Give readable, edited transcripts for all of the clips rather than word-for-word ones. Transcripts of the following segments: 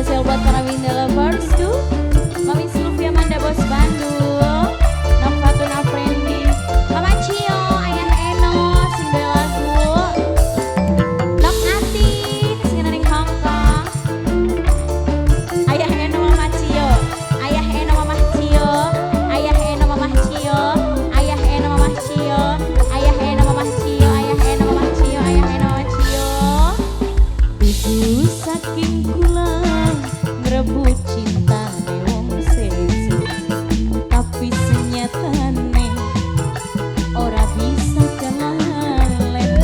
Spesial buat para Winda Lovers tuh. Mami Sylvia Manda Bos Bandung, Nok Fatuna Friendly, Mama Cio, Ayah Eno, sing duwe lagu, Nok Atin, sing ning Hong Kong, Ayah Eno Mama Cio, Ayah Eno Mama Cio, Ayah Eno Mama Cio, Ayah Eno Mama Cio, Ayah Eno Mama Cio, Ayah Eno Mama Cio, Ayah Eno Mama Cio. Dudu saking kula ngrebut cintane wong sejo, tapi senyatane ora bisa kelalen.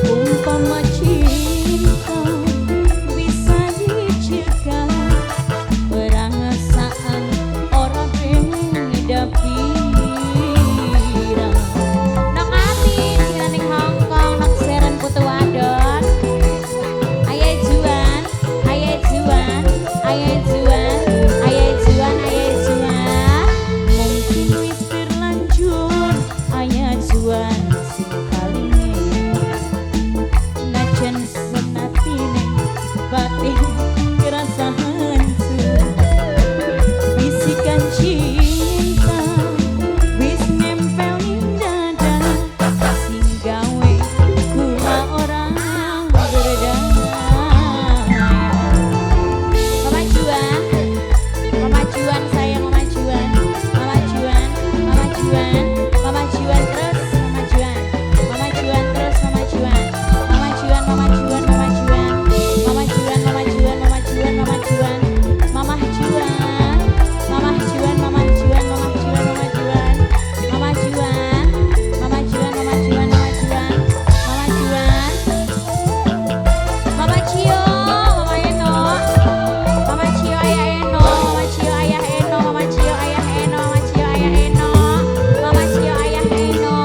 Umpama cinta bisa dicegah, perasaan ora beda pira. Nok Atin sing ning Hong Kong, Nok Seren Putu Wadon, Ayah Juan, Ayah Juan, Ayah Juan, Ayah Juan, Ayah Juan. Mungkin wis terlanjur, Ayah Juan sing paling eman. Najan senatine batin kerasa hancur. Bisikan cinta wis nempel ning dada, sing gawe kula ora berdaya. Mama Juan, Mama Juan sayang, Mama Juan, Mama Juan, Mama Juan, Mama Juan terus, Mama Juan, Mama Juan terus, Mama Juan, Mama Juan, Mama Juan, Mama Juan, Mama Juan, Mama Juan, Mama Juan, Mama Juan, Mama Juan, Mama Juan, Mama Juan, Mama Juan, Mama Juan, Mama Juan, Mama Juan, Mama Juan, Mama Juan, Mama Juan, Mama Cio, Mama Eno, Mama Cio Ayah Eno, Mama Cio Ayah Eno, Mama Cio Ayah Eno, Mama Cio Ayah Eno, Mama Cio Ayah Eno.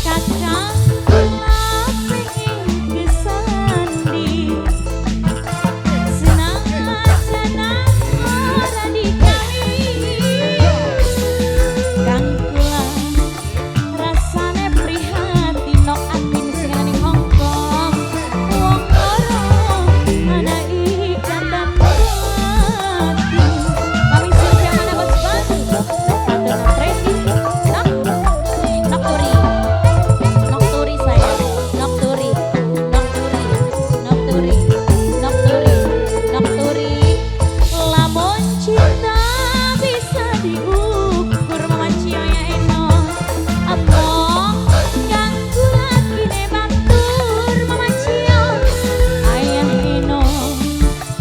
Kakang kula pengen kesandi, senajan ora dikawin. Kang kula rasane prihatin. Nok Atin sing ning Hong Kong, wong loro ana ikatan batin. Mami Sylvia Mana Bos Bandung, Nok Fatuna Trendy, Nok Nok Turi, Nok Turi sayang, Nok Turi, Nok Turi, Nok Turi, Nok Turi, Nok Turi. Lamun cinta bisa diukur, Mama Cio ya Eno, among kang kula kine batur. Mama Cio, Ayah Eno,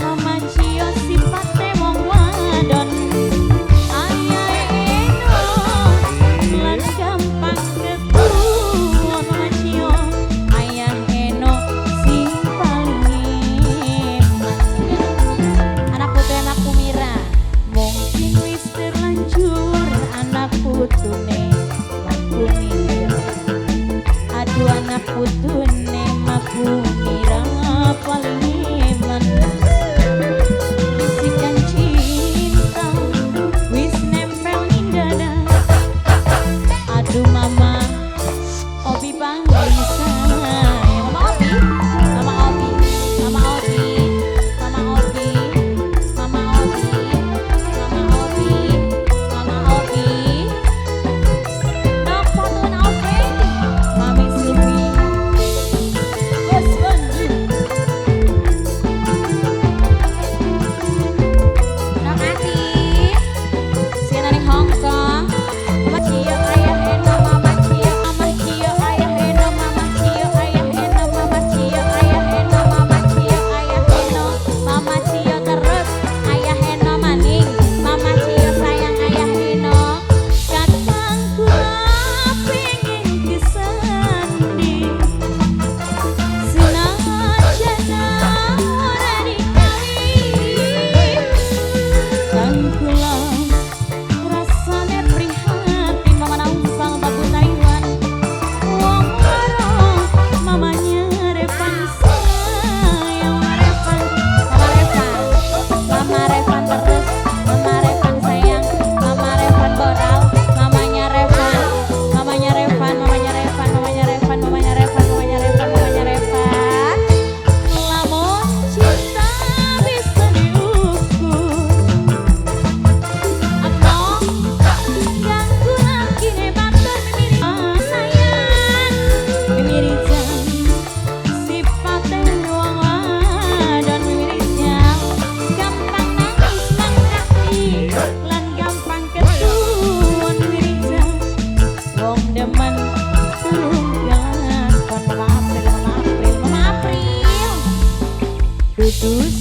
Mama Cio sipate wong wadon. Ayah Eno lan gampang ketuwon. Mama Cio, Ayah Eno sing paling eman. Anak putu Mak Mira, mungkin wis terlanjur anak putune Mak Mira. Aduh, anak putune Mak Mira paling eman. Bisikan cinta wis nempel ning dada. Aduh, Mama Obi paling sayang. Mama Obi, Mama Obi, Mama Obi, Mama Obi, Mama Obi, Mama Obi, Mama Obi. Nok Fatuna Obi, Mami Silvi, Bos. Gus.